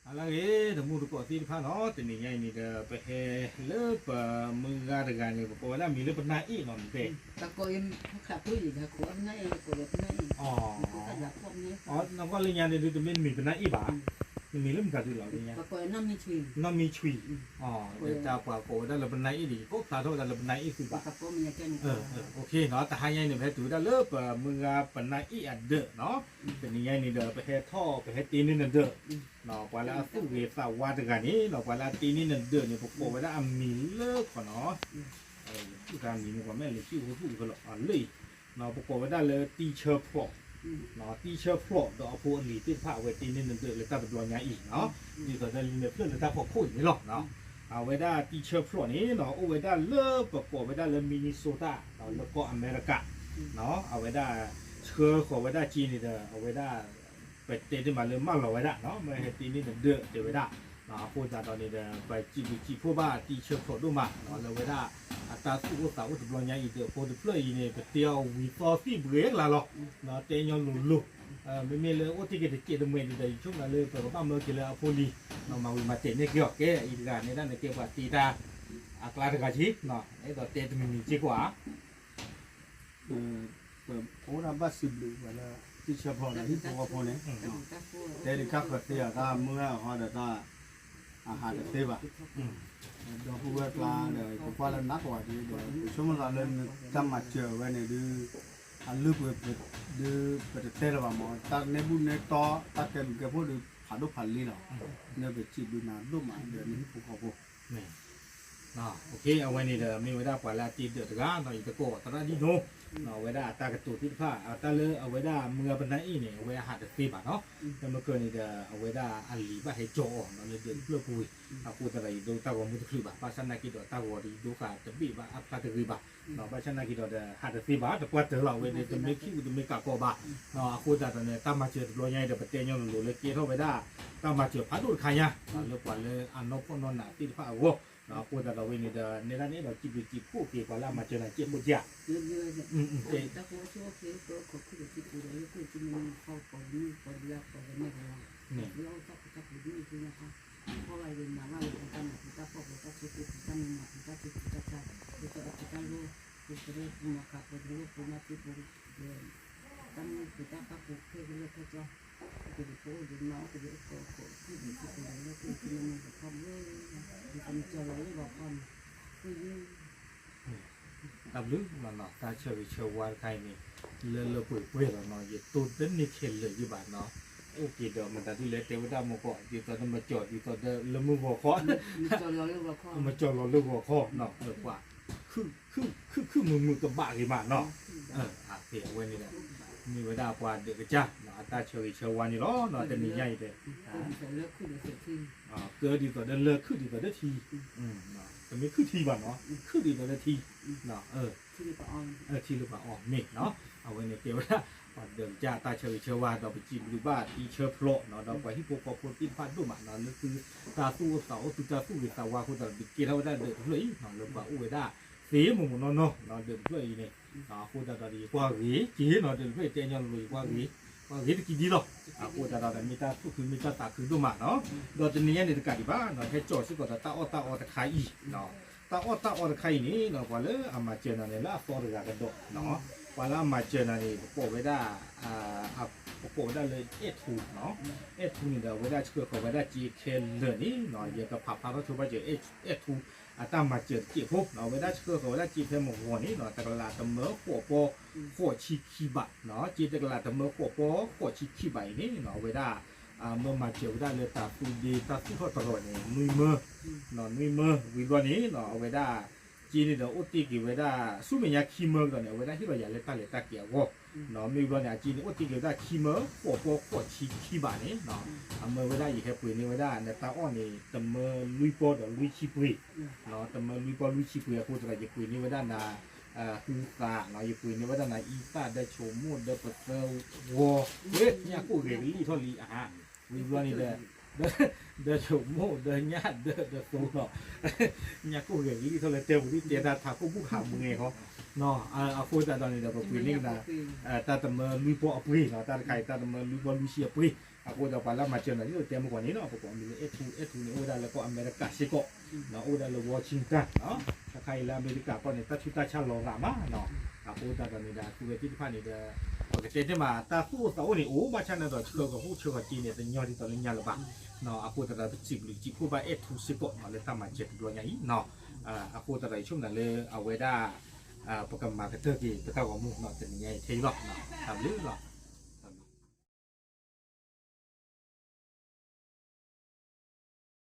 ဟါလၢအဂ့ၤ တမူတကိးသ့ၣ်တဖၣ်နီၤ, တနံၤညါအံၤန့ၣ်ဒီး ပဟဲလၢပမုၢ်ဂၤတဂၤန့ၣ် ပကိးဝဲဒၣ်မံၤလၢပနၢ်အ့ၣ်နီၤ နတဲ, နကွၢ်လၢညါန့ၣ်ဒုး တမ့ၢ်နမံၤပနၢ်အ့ၣ်ဘၣ်, နမံၤလၢမတၤဒုးလီၤလၢညါ, နီၢ်မံဆွံ, ဒီးတၢ်ပှၤကိးဝဲဒၣ်လၢပနၢ်အ့ၣ်န့ၣ် ယကိးဖျါထီၣ်ဝဲဒၣ်လၢပနၢ်အ့ၣ်သုဘၣ်, တဟါညါအံၤန့ၣ် ပဟဲတုၤဝဲဒၣ်လၢပမုၢ်ဂၤပနၢ်အ့ၣ်အဒၢးနီၤ, တနံၤညါအံၤန့ၣ်ဒီး ပဟဲထီၣ် ပဟဲတ့န့ၢ်နဒၢး ပှၤလၢအသူၣ်ဂ့ၤသးဝါတဂၤန့ၣ်နီၤ, ပှၤလၢအတ့န့ၢ်နဒၢးန့ၣ် ပကိးဝဲဒၣ်အမံၤလၢခီနီၤ, မံၤမ့ၢ်ကွၢ်မ့ၢ်လဲၤစံၣ်အိၣ်သူၣ်ကလီၤလၢအံၤ, ပကိးဝဲဒၣ်လၢတံဆၢဖျိး, တံဆၢဖျိးဒီးအဖိအလံၤသ့ၣ်တဖၣ် အဝဲတ့န့ၢ်နဒၢးလၢတၢ်တဘျီညါအံၤနီၤ, ဒ်သိးဒီးလံာ်မဲာ်ဖျၢၣ်လၢတၢ်ဖီခိၣ်အံၤန့ၣ်လီၤ. အဝဲဒၣ်တံဆၢဖျိးန့ၣ်နီၤ အိၣ်ဝဲဒၣ်လၢပကိးဝဲဒၣ်လၢ Minnesota လၢကီၢ်အမဲရကၤ, အဝဲဒၣ်ဆှၢဃီၤဝဲဒၣ်စ့န့ၣ်ဒီး အဝဲဒၣ် ပတဲတ့ၢ်မးလၢမၢလီၤဝဲဒၣ်နီၤ, မ့ၢ်ဟဲတ့န့ၢ်နဒၢးတဲဝဲဒၣ်, အဃိသတးဒီးန့ၣ်ဒီး ပစံးဘျုးစံးဖှိၣ်ဘၣ်တံဆၢဖျိးဒိၣ်မး လၢဝဲဒၣ်အတၢ်သူၣ်အိၣ်သးအိၣ်တဘျီညါအံၤဒီး အဖိတဖျၢၣ်အံၤန့ၣ် ပတဲအီၤဝံၤသီသံၣ်ဘှဲကလါလီၤ, တဲညီလိၤလိၤ, မ့မ့ၢ်လၢအိၣ်တ့ၢ်က့ၤတစဲးတမှဲးဒ်ဒီး ယဆိကမိၣ်လၢပကဘၣ်မၢက့ၤလၢအဖိလံၤ, မၤဝံၤမၤတဲာ်န့ၢ်က့ၤအီၤ ကဲအံၤတဂၤန့ၣ်ဒၣ်နကဲပှၤတ့တၢ် အကျါတဂၤက့ၤ, အဲၣ်ဒိးတဲတမံၤမံၤစ့ၢ်ကီးဧါ ပအိၣ်ဒၣ်ဘၣ်စံးဘျုးပှၤလၢ တံဆၢဖျိးဒီးဟံၣ်ဖိဃီဖိန့ၣ်, တဲဒံးတၢ်ဃၢၤသ့အတၢ်မုၢ်ဂၢ်အဟီဒီးတၢ်အဟးတသ့ဘၣ်, ဒီပုၢ်ဝဲၢ်ကျါဒီး ပကွၢ်လၢနးကဝးဒ်ဒီး ပဆိကမိၣ်သးလၢတၢ်မၤစၢၤဝဲန့ၣ်ဒုး အလုၢ်ပှဲၤပှဲၤဒုး ပတတဲလၢၤဘၣ်မး တၢ်နဲဘူၣ်နဲတီ တၢ်ကဲဘျုးကဲဖှိၣ်ဒုး ဖးဒိၣ်ဖးလံလီၤ, လၢပစံးဘျုးနၤဒိၣ်မးဒီးနဟံၣ်ဖိဃီဖိ အဝဲန့ၣ်ဒီး မ့ၢ်ဝဲဒၣ်ပှၤလၢအတ့ဒၢးတဂၤနီၤ ယတကိးသရၣ်ဒ်နိ, အဝဲဒၣ်အတၢ်ကတိၤသ့ၣ်တဖၣ် တၢ်လၢအဝဲဒၣ်မုၢ်ဂၤပနၢ်အ့ၣ်န့ၣ် အဝဲအဟးတသ့ဘၣ်နီၤ, တမ့ၢ်ကန့ၣ်ဒီး အဝဲဒၣ်အလံၤဘၣ်ဟဲကၠီအီၤနီၤ လၢဒၢးတဖျၢၣ်ပူၤဝံၤ, အဃိသတးဒီး ယဒိတၢ်ဂီၤမူတချုးဘၣ်, ဘၣ်ဆၣ်နာ်က့ဒီးတၢ်ဂီၤဒီးယဒိဃာ်တဘ့ၣ်ဘၣ်အဖျါတဂ့ၤဘၣ်, ဘၣ်ဆၣ်နာ်က့ဒီး ဟးတသ့ဘၣ် တပှၢ်တၢၢ်လီၤ အဝဲန့ၣ်တမ့ၢ်ခံပူၤတမ့ၢ်ကးကီးဘၣ်, အဃိသတးဒီးန့ၣ် တၢ်မၤစၢၤတဘျီညါအံၤဒီး ပတဲညီလိၤလိၤလၢကဲထီၣ်ဝဲဒၣ် တၢ်မၤစၢၤဖးဒိၣ်တခါညါ လၢပှၤလၢအနီၢ်ဖှီၣ်နီၢ်နးသ့ၣ်တဖၣ်အဂီၢ်, အဃိသတးဒီးဝဲန့ၣ်ဒီး နဲဒၣ်န့ၣ်ဒီး စံးဘျုးစံးဖှိၣ်က့ၤပှၤလၢအမၤစၢၤနၤစ့ၢ်ကီးဧါ, တၢ်မ့ၢ်ပတၢ်ပာ်ပူၤခဲကလၢာ်ခဲဆ့, ပကဒုးဖိအိၣ်ဒုးမါအိၣ်ကဒုးအိၣ်ကီးခိၣ်ဒုးခိၣ်ကလၢာ်လၢခိၣ်ကလၢာ်မ့ၢ်ပဖီၣ်ဘျီ, ပကမၤစၢၤလီၤလၢပှၤဖီၣ်န့ၣ်, တၢ်ဘျုးလီၤနီၤ တၢ်ဆၢဂ့ၤဆၢဝါတခါအံၤန့ၣ် လၢလၢပှဲၤပှဲၤလီၤနီၤ ယတိၢ်တန့ၢ်ခဲလၢာ်ယဘၣ်နီၤ, အိၣ်က့ၤဒီးမတၤဒုလဲၣ်တဲဝဲဒၣ်မ့ၢ်ကီး ဒ်သိးဒီးမကၠီၣ်ဒ်သိးဒီးလၢမုၢ်ဂီၤခီ မကၠီၣ်လီၤလၢဂီၤခီနီၤ ပှၤ ခုၣ်ခုၣ်မုာ်မုာ်ကဘၣ်ဂ့ၤမးနီၤ, အဝဲန့ၣ်ဒီး မ့ၢ်ဝဲဒၣ်ပှၤဒုးကစၢ် အတၢ်ဆၢဂ့ၤဆၢဝါန့ၣ်လီၤနီၤ တနံၤညါအံၤဒီး ကဒ်သိးဒီးလၢခုၣ်ဒ်သိးဒီးထံ, တမ့ၢ်ခုၣ်ထံဘၣ်နီၤ ခုၣ်ဒ်သိးဒီးထံ, ထံလၢပှၤအီၣ်မ့ၢ်နီၤ, အဝဲန့ၣ်ကဲဝဲဒၣ် ပှၤဒုးကစၢ်တၢ်ဆၢဂ့ၤဆၢဝါ ဒီးပစံးဘျုးဘၣ်တံဆၢဖျိးနီၤ ဒီးပှၤဟံၣ်ဖိဃီဖိသ့ၣ်တဖၣ်ဒိၣ်မးနီၤ လၢသုတၢ်သူၣ်အိၣ်သးအိၣ် သုတၢ်သူၣ်ဂ့ၤသးဝါအဃိသတးဒီး ပကဲထီၣ်ဝဲဒၣ်ဒၢးတဖျၢၣ်အံၤနီၤ လၢပှၤအိၣ်ဝဲဒၣ်သ့မိၢ်မိၢ်နီၢ်နီၢ်နီၤ ဒၢးတဖျၢၣ်အံၤန့ၣ် အဃိသတးဒီး ယကွၢ်ဂ့ၤက့ၤနီၤ ဒၢးတဖျၢၣ်အံၤတဲညီလိၤ ယကွၢ်ဂ့ၤ ကွၢ်ဂ့ၤတကံဒံလီၤ. အဃိသတးဒီး မ့ၢ်တၢ်သူၣ်ခုမ့ၢ်တၢ်သးခုဒိၣ်မးနီၤ ဒီးတနံၤညါန့ၣ်တကးဒံးဘၣ်နီၤ ဟဲကၠီၣ်စ့ၢ်ကီးဒီးတၢ်အီၣ်တၢ်အီတခါအံၤ တၢ်အီၣ်တၢ်အီတခါအံၤန့ၣ်နီၤ ပှၤလၢအမၤစၢၤနၤန့ၣ် လၢအသီတဂၤကဒီးနီၤ ပှၤလၢအမၤစၢၤနၤန့ၣ် ပကိးဝဲဒၣ် ပကိးဝဲဒၣ်လၢအဲၣ်ထူနီၤ အဲၣ်ထူန့ၣ်ဒီး အဝဲဒၣ်ဆှၢဃီၤဝဲဒၣ်စ့ခဲလၢာ်န့ၣ်နီၤ ယကဖးဖျါထီၣ်ဆိဘၣ်စၢၤ အဲၣ်ထူ အတၢ်မၤစၢၤတစဲးဖိနီၤ အဝဲဒၣ်ဆှၢဃီၤဝဲဒၣ်စ့ဖဲမုၢ်ဂီၤန့ၣ်နီၤ တကလးတမၢဃိးပီ ဃိးဆံခံဘး စ့တကလးတမၢဃိးပီ ဃိးဆံခံဘးအံၤန့ၣ်နီၤ အဝဲဒၣ် မၢမၤစၢၤဝဲဒၣ်လၢတၢ်သူဒ့တၢ်သူၣ်ထီၣ်တရီၤန့ၣ် နွံမၢ နွံမၢ ဝံၤဘျီန့ၣ်နီၤ အဝဲဒၣ် စ့န့ၣ်ဒီးအိၣ်တ့ၢ်က့ၤဝဲဒၣ် ဆူမဲာ်ညါခံမၢကဒီးန့ၣ် အဝဲဒၣ်ဟ့ၣ်လီၤယၤလၢတၢ်လဲၤတၢ်က့ၤအဂီၢ် မ့ၢ်ဘျီန့ၣ် အစ့န့ၣ်အိၣ်တ့ၢ်က့ၤဝဲဒၣ်ခံမၢ ဃိးပီ ဃိးဆံခံဘးန့ၣ် အမၢဝဲဒၣ်ယဟဲပှ့ၤန့ၢ်ဝဲဒၣ်နတၢ်အီၣ်န့ၣ် တမၢလွံၢ်ပီဒီးလွံၢ်ဆံပှ့ၤ တမၢလွံၢ်ပီလွံၢ်ဆံပှ့ၤအဃိသတးဒီး ယပှ့ၤန့ၢ်ဝဲဒၣ်န ဟုသးနီၤ ယပှ့ၤန့ၢ်ဝဲဒၣ်နအံသၣ် ဒီးဆိမိၣ်ဒီးပသၢဂီၤ ဝဲညၣ်ကိၣ်ဂဲၤကလံၣ်ထီၣ်လံအဟါ ဝံၤဘျီန့ၣ်ဒီး ဒီးဆိမိၣ်ဒီးညၣ်ဒီးဒီးသိနီၤ ညၣ်ကိၣ်ဂဲၤကလံၣ်ထီၣ်လၢတဲပူၤဒ်တဲတၢ်ထးခိၣ်ဘူၣ်ဟးမုၢ်ဂဲၤဃီ အဃိသတးဒီးန့ၣ်ဒီး ပပှ့ၤန့ၢ်ကနၤ တၢ်တမၢလွံၢ်ပီအပှ့ၤနီၤ တၢ်တခါအံၤ တၢ်တမၢလွံၢ်ပီလွံၢ်ဆံအပှ့ၤ အဃိဒီးပှၤလၢအမၤစၢၤန့ၣ် ဒ်သိးတဲမုၢ်ကီၢ်န့ၣ်နီၤ ပကိးအမံၤလၢ အဲၣ်ထူ အဲၣ်ထူန့ၣ် အိၣ်ဝဲဒၣ်လၢကီၢ်အမဲရကၤစ့ၢ်ကီး, အိၣ်ဝဲဒၣ်လၢ Washington နီၤ, တခါအံၤလၢအမဲရကၤကီၢ်န့ၣ် တၢ်ဆူးတၢ်ဆါလီၤရၤမးနီၤ, အဃိသတးဒီးန့ၣ်ဒီး အသုဝဲသ့ၣ်တဖၣ်န့ၣ်ဒီး ပကတဲတ့ၢ်မး တၢ်သူၣ်အိၣ်သးအိၣ်န့ၣ်အိၣ် ဘၣ်ဆၣ်န့ၣ်ဒီး ဆှၢကီၢ်ဟူးဆှၢကီၢ်က့ၤန့ၣ် တညီဒ်သိးလၢညါလၢၤဘၣ်, အဃိသတးဒီး ပစံးဘျုးစံးဖှိၣ်ဘၣ်အဲၣ်ထူစ့ၢ်ကီးနီၤ လၢတၢ်မၤစၢၤတဘျီညါအံၤနီၤ, အဃိသတးဒီး ယဆိကမိၣ်လၢအဝဲဒၣ် ပကမၤကတၢၢ်က့ၤပတၢ်ဂီၤမူနီၤ တနံၤညါအံၤထဲအံၤလီၤ, တၢ်ဘျုးလီၤ.